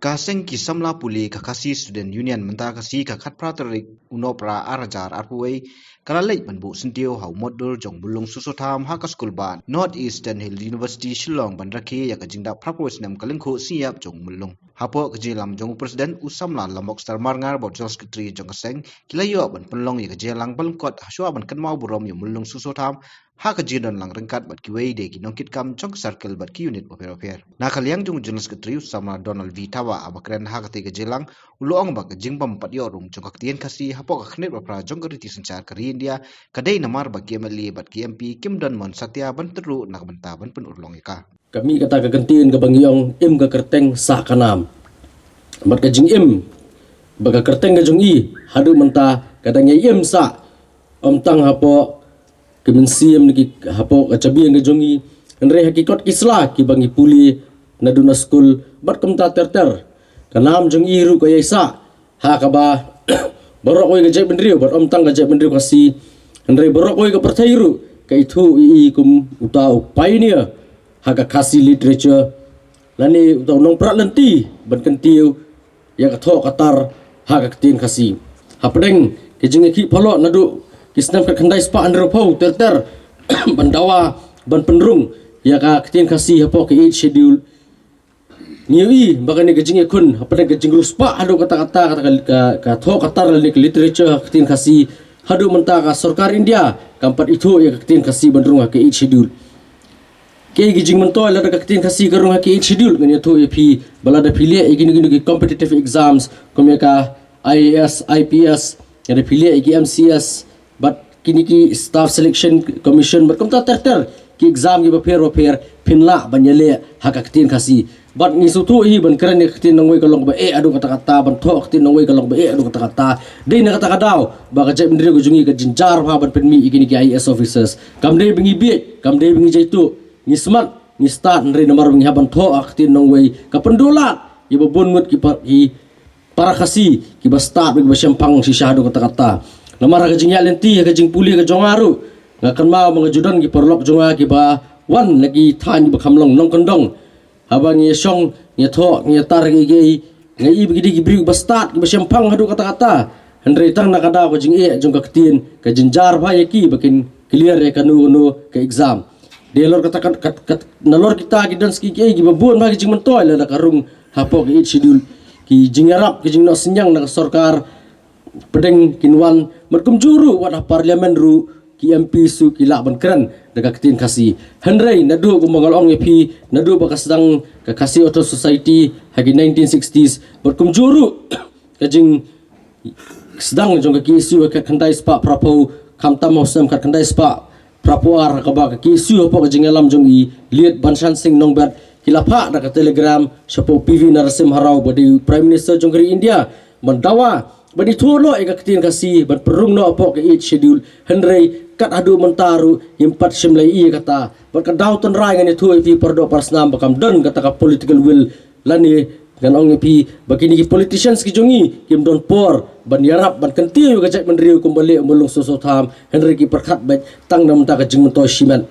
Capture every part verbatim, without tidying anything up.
Ka seng ki samla pule ka Khasi Student Union mynta ka sngi ka khatphra tarik u Nohprah ar hajar arphew wei ka la leit ban buh syntiew ha u motdur jong u Mullung Soso Tham ha ka skul bah North Eastern Hill University Shillong ban rakhe ïa ka jingdap phraphew snem ka lyngkhuh sngi ïap jong u Mullung. Hapoh ka jingïalam jong u President u samla Lambok Star Marngar bad u General Secretary jong ka seng ki la ïoh ban pynlong ïa ka jingïalang ba lyngkot hashwa ban kynmaw burom ïa u Mullung Soso Tham ha ka jingdon lang ryngkat bad kiwei de ki nongkitkam jong ka circle bad ki unit bapher bapher. Na ka liang jong u General Secretary u samla Donald V Thawa haba kren ha katei ka jingïalang u la ong ba ka jingbym pat ïoh rung jong ka ktien Khasi hapoh ka khyrnit baphra jong ka riti synshar ka ri India ka dei namar ba ki M L A bad ki M P kim don mon satia ban tyrwa na ka bynta ban pynurlong ïa ka. Ka mih kata ka kyntien kaba ngi ong im ka kyrteng sah ka nam. Bad ka jingim ba ka kyrteng ka jong i haduh mynta ka dang ïai im sah, ym tang hapoh ka mynsiem ne ki hapoh ka jabieng ka jong i, hynrei ha ki kot ki sla kiba ngi pule naduh na skul bad kumta ter ter. Ka nam jong i ruh ka ïai sah ha kaba baroh kawei ka jaitbynriew bad ym tang ka jaitbynriew Khasi, hynrei baroh kawei ka pyrthei ruh ka ithuh ïa i kum uta u pioneer ha ka Khasi literature lane uta u nongprat lynti ban kyntiew ïa ka thoh ka tar ha ka ktien Khasi. Hapdeng ka jingïakhih phalot naduh ki snem khatkhyndai spah hynriewphew ter ter ban dawa ban pynrung ïa ka ktien Khasi hapoh ka Eighth Schedule, ngi ïohi ba kane ka jingïakhun hapdeng ka jingriewspah haduh katta katta ka, ka, ka thoh ka tar lane ka literature ha ka ktien Khasi, haduh mynta ka sorkar India kam pat ithuh ïa ka ktien Khasi ban rung ha ka Eighth Schedule. Kaei ka jingmyntoi lada ka ktien Khasi ka rung ha ka Eighth Schedule? Ngan ïathuh ïa phi ba lada phi leh ïa kino kino ki competitive exams kum ïa ka I A S, I P S, lada phi leh ïa ki M C S bad kine ki Staff Selection Commission bad kumta ter ter ki exam kiba pher ba pher, phin lah ban ïaleh ha ka ktien Khasi. Bad ngi sngewthuh hi ban kren ïa ka ktien nongwei ka long ba eh haduh katta katta, ban thoh ka ktien nongwei ka long ba eh haduh katta katta. Dei na kata ka daw ba ka jaitbynriew ka jong ngi ka jynjar bha ban pynmih ïa kine ki I A S officers. Kam dei ba ngi bieit, kam dei ba ngi jaituh, ngi smat, ngi stad, hynrei namar ba ngi hap ban thoh ka ktien nongwei ka pynduh lad ïa ba bun ngut ki pa-, ki para Khasi kiba stad bad kiba shemphang shisha haduh katta katta. Namar ha ka jingïaid lynti ha ka jingpule ka jong nga ruh, nga kynmaw ba nga ju don ki paralok jong nga kiba wan na ki thaiñ kiba kham long nongkyndong. Haba ngi ïashong, ngi ïathoh, ngi ïatar kiei kiei, nga i ba ki dei ki briew kiba stad kiba shemphang haduh katta katta. Hynrei tang na ka daw ka jingeh jong ka ktien ka jynjar bha ïa ki ba kin clear ïa kano kano ka exam. Dei nalor kata kat, kat, kat, nalor kita ki don sa kiei kiei kiba bun bha ki jingmyntoi lada ka rung hapoh ka Eighth Schedule. Ki jingïarap, ki jingnoh synñiang na ka sorkar pdeng kin wan, bad kumjuh ruh wat ha Parliament ruh ki M P ruh ki lah ban kren da ka ktien Khasi. Hynrei naduh kumba nga la ong ïa phi, naduh ba ka sdang ka Khasi Authors' Society ha ki nineteen sixties, bad kumjuh ruh ka jingsdang jong ka K S U ha khatkhyndai spah phraphew, khamtam ha u snem khatkhyndai spah phraphew ar, ha kaba ka K S U hapoh ka jingïalam jong i Late Banshan Singh Nongbet ki la phah da ka telegram shapoh P V Narasimha Rao ba dei u Prime Minister jong ka ri India ban dawa ban ithuh noh ïa ka ktien Khasi ban pynrung noh hapoh ka Eighth Schedule. Hynrei kat haduh mynta ruh ngim pat shym la ïohi ïa kata. Bad ka daw tynrai ngan ïathuh ïa phi para doh para snam ba kam don kata ka political will lane ngan ong ïa phi ba kine ki politicians ki jong ngi kim don por ban ïarap ban kyntiew ïa ka jaitbynriew kumba leh u Mullung Soso Tham, hynrei ki pyrkhat beit tang na bynta ka jingmyntoi shimet.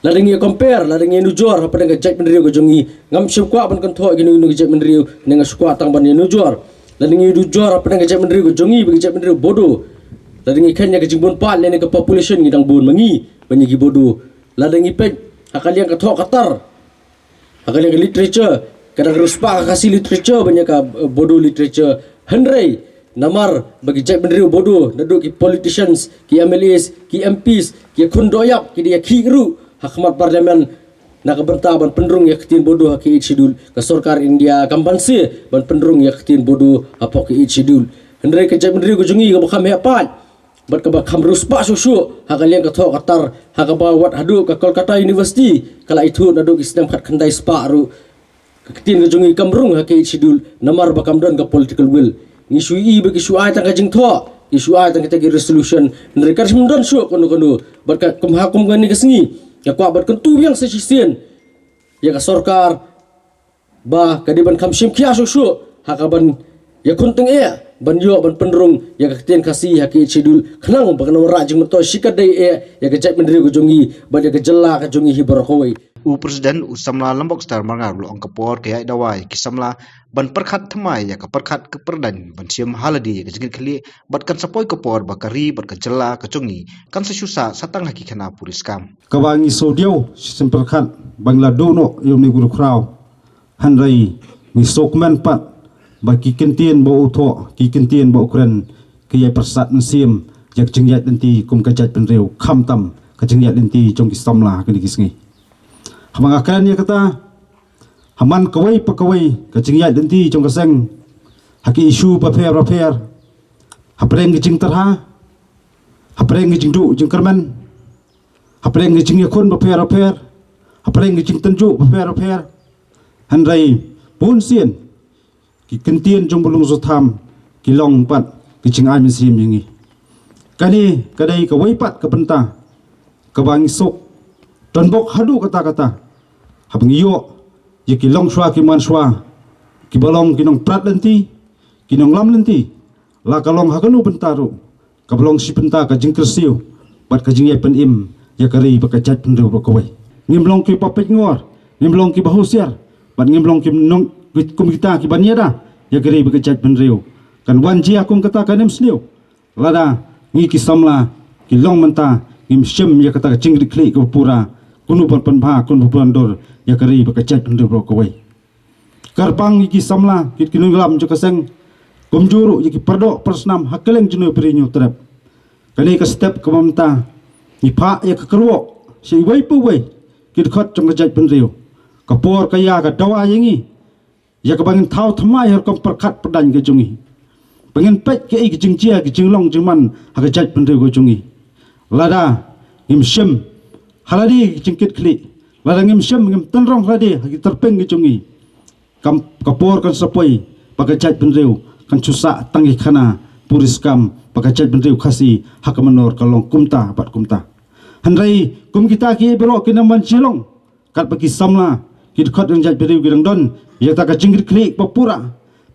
Lada ngi compare, lada ngi nujor hapdeng ka jaitbynriew ka jong ngi, ngam shym kwah ban kynthoh ïa kino kino ki jaitbynriew, ne nga shu kwah tang ban ïanujor. Lada ngi nujor hapdeng ka jaitbynriew ka jong ngi bad ka jaitbynriew Bodo, lada ngi khein ïa ka jingbun paid lane ka population ngi dang bun ma ngi ban ïa ki Bodo. Lada ngi peit ha ka liang ka thoh ka tar, ha ka liang ka literature, ka dang riewspah ka Khasi literature ban ïa ka, eh, Bodo literature. Hynrei namar ba ki jaitbynriew Bodo, naduh ki politicians, ki M L As, ki M Ps, ki khun dohïap, ki dei ïakhih ruh ha khmat Parliament na ka bynta ban pynrung ïa ka ktien Bodo ha ka Eighth Schedule. Ka sorkar India kam banse ban pynrung ïa ka ktien Bodo hapoh ka Eighth Schedule. Hynrei ka jaitbynriew ka jong ngi kaba kham heh paid bad kaba kham riewspah shuh shuh ha ka liang ka thoh ka tar, ha kaba wat haduh ka Kolkata University ka la ithuh naduh ki snem khatkhyndai spah ruh ka ktien ka jong ngi kam rung ha ka Eighth Schedule namar ba kam don ka political will. Ngi shu ïohi ba ki shu ai tang ka jingthoh, ki shu ai tang kita ki resolution, hynrei ka shym don shuh kano kano. Bad ka kum ha kum kane ka sngi nga kwah ban kyntu biang sa shisien ïa ka sorkar ba ka dei ban kham shim khia shuh shuh ha kaban ïakhun tyngeh ban ïoh ban pynrung ïa ka ktien Khasi ha ki Schedule khnang ba kan wanrah jingmyntoi shikatdei eh ïa ka jaitbynriew ka jong ngi bad ïa ka jylla ka jong ngi hi baroh kawei. U President u samla Lambok Star Marngar u la ong ka por ka ïaid dawa ïa ki samla ban pyrkhat thymmai ïa ka pyrkhat ka pyrdaiñ ban shim ha lade ïa ka jingkitkhlieh bad kan sa poi ka por ba ka ri bad ka jylla ka jong ngi kan sa shu sah sa tang ha ki khana puriskam. Kaba ngi sngewdiaw shisien pyrkhat ba ngi la duh noh ïa une u rukhraw. Hynrei ngi sngewkmen pat ba ki kyntien ba u thoh, ki kyntien ba u kren, ki ïai pyrsad mynsiem ïa ka jingïaid lynti kum ka jaitbynriew, khamtam ka jingïaid lynti jong ki samla ha kine ki sngi. Haba nga kren ïa kata, ha man kawei pa kawei ka jingïaid lynti jong ka seng ha ki issue bapher bapher, hapdeng ka jingtyrha, hapdeng ka jingduh jingkyrmen, hapdeng ka jingïakhun bapher bapher, hapdeng ka jingtynjuh bapher bapher. Hynrei bun sien ki kyntien jong u Blung Sotham ki long pat ki jingai mynsiem ïa ngi. Kane ka dei kawei pat ka bynta kaba ngi suk donbok haduh katta katta haba ngi ïoh ïa ki longshuwa ki manshuwa, kiba long ki nongprat lynti, ki nonglam lynti, la ka long ha kano bynta ruh, kaba long shi bynta ka jingkyrsiew bad ka jingïai pynim ïa ka ri bad ka jaitbynriew baroh kawei. Ngim long kiba peit ngor, ngim long kiba husiar, bad ngim long ki nong, kum kita kiba ñiada ïa ka ri bad ka jaitbynriew. Kan wan jia kum kata ka nemsniew lada ngi ki samla ki long mynta ngim shim ïa kata ka jingkitkhlieh kaba pura, kumno ban pynbha, kumno ban pyndur ïa ka ri bad ka jaitbynriew baroh kawei. Kyrpang ïa ki samla, ki, ki nongïalam jong ka seng, kumjuh ruh ïa ki pardoh parsnam ha kylleng jynnoi bri Hynñiewtrep. Kane ka step kaba mynta ngi phah ïa ka kyrwoh sha iwei pa iwei ki dkhot jong ka jaitbynriew. Ka por ka ïa ka dawa ïa ngi ïa kaba ngin thaw thymmai ha rukom pyrkhat pyrdaiñ ka jong ngi, ba ngin peit kaei ka jingjia ka jinglong jingman ha ka jaitbynriew ka jong ngi. Lada ngim shim ha lade ka jingkitkhlieh, lada ngim shim, ngim tynrong ha lade ha ki tyrpeng ka jong ngi, kam, ka por kan sa poi ba ka jaitbynriew kan shu sah tang ïa ki khana puriskam, ba ka jaitbynriew Khasi ha ka mynnor ka long kumta bad kumta. Hynrei kum kita kiei baroh ki nang ban shu long katba ki samla, ki dkhot jong ka jaitbynriew ki dang don ïa kata ka jingkitkhlieh ba pura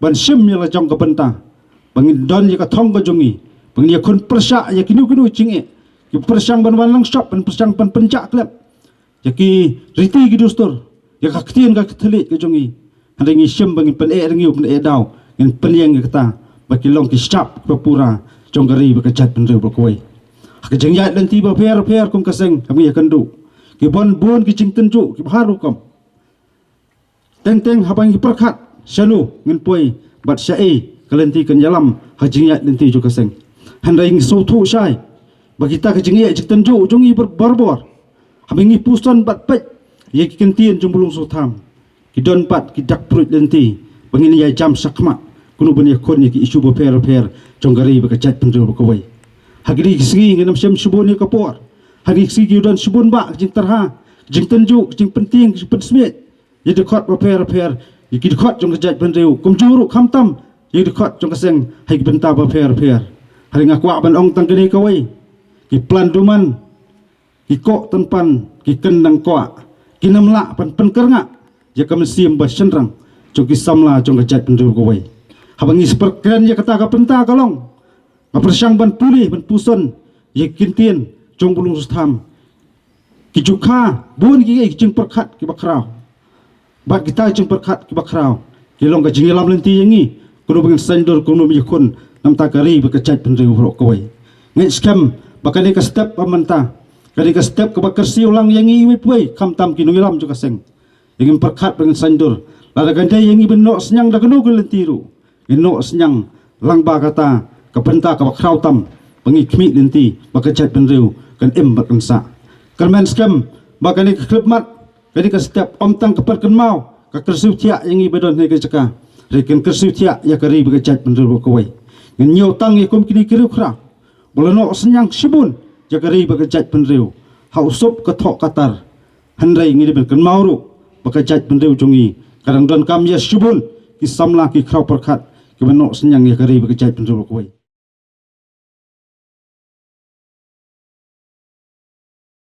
ban shim ïa la jong ka bynta ba ngin don ïa ka thong ka jong ngi, ba ngin ïakhun pyrshah ïa kino kino ki jingeh, ki pyrshang ban wan lang shop, ban pyrshang ban pynjah khlem ïa ki riti ki dustur, ïa ka ktien ka thylliej ka jong ngi. Hynrei ngi shim ba ngin pyneh rngiew, pyneh daw, ngin pynïeng ïa kata ba ki long ki shap ba pura jong ka ri bad ka jaitbynriew baroh kawei. Ha ka jingïaid lynti bapher bapher kum ka seng, ha ngi ïakynduh ki bun bun ki jingtynjuh kiba har rukom. Teng teng haba ngi pyrkhat shano ngin poi bad shaei ka lynti kan ïalam ha ka jingïaid lynti jong ka seng. Hynrei ngi sngewthuh shai ba kita ki jingeh jingtynjuh jong ngi bar, barabor, haba ngi puson bad peit ïa ki kyntien jong u Blung Sotham, ki don pat ki dak pruid lynti ba ngin ïa jam shakhmat kumno ban ïakhun ïa ki issue bapher bapher jong ka ri bad ka jaitbynriew baroh kawei. Ha kine ki sngi ngin ym shem shibun ïa ka por. Ha kine ki sngi ki don shibun bah ka jingtyrha, ka jingtynjuh, ka jingpyntieng, ka jingpynsmiej ïa ki dkhot bapher bapher, ïa ki dkhot jong ka jaitbynriew, kumjuh ruh khamtam ïa ki dkhot jong ka seng ha ki bynta bapher bapher. Hynrei nga kwah ban ong tang kane kawei: ki plan duman, ki koh tympan, ki kyndang kwah, kim lah ban pynkyrngah ïa ka mynsiem ba shynrang jong ki samla jong ka jaitbynriew kawei. Haba ngi sa pyrkhat ïa kata ka bynta ka long, nga pyrshang ban pule, ban puson ïa ki kyntien jong u Blung Sotham. Ki ju kha bun kiei ki jingpyrkhat kiba khraw. Bad kita ki jingpyrkhat kiba khraw ki long ka jingïalam lynti ïa ngi kumno ba ngin saiñdur, kumno ba ngin ïakhun na ka bynta ka ri bad ka jaitbynriew baroh kawei. Nga ngeit skhem ba kane ka step ba mynta, kane ka step kaba kyrsiew lang ïa ngi iwei pa iwei, khamtam ki nongïalam jong ka seng. Ïa ngin pyrkhat, ba ngin saiñdur. Lada kan dei ïa ngi ban noh synñiang da kano ka lynti ruh, ngin noh synñiang lang bad kata ka bynta kaba khraw tam, ba ngi khmih lynti ba ka jaitbynriew kan im bad kan sah. Kyrmen skhem ba kane ka khyllipmat, kane ka step ym tang ka pynkynmaw, ka kyrsiew thiah ïa ngi ba don ha kane ka jaka, hynrei kan kyrsiew thiah ïa ka ri bad ka jaitbynriew baroh kawei. Ngin ñiew tang ïa kum kine ki riewkhraw ba la noh synñiang shibun ïa ka ri bad ka jaitbynriew ha u sup ka thoh ka tar. Hynrei ngi dei ban kynmaw ruh ba ka jaitbynriew jong ngi ka dang donkam ïa shibun ki samla, ki khraw pyrkhat kiban noh synñiang ïa ka ri bad ka jaitbynriew baroh kawei.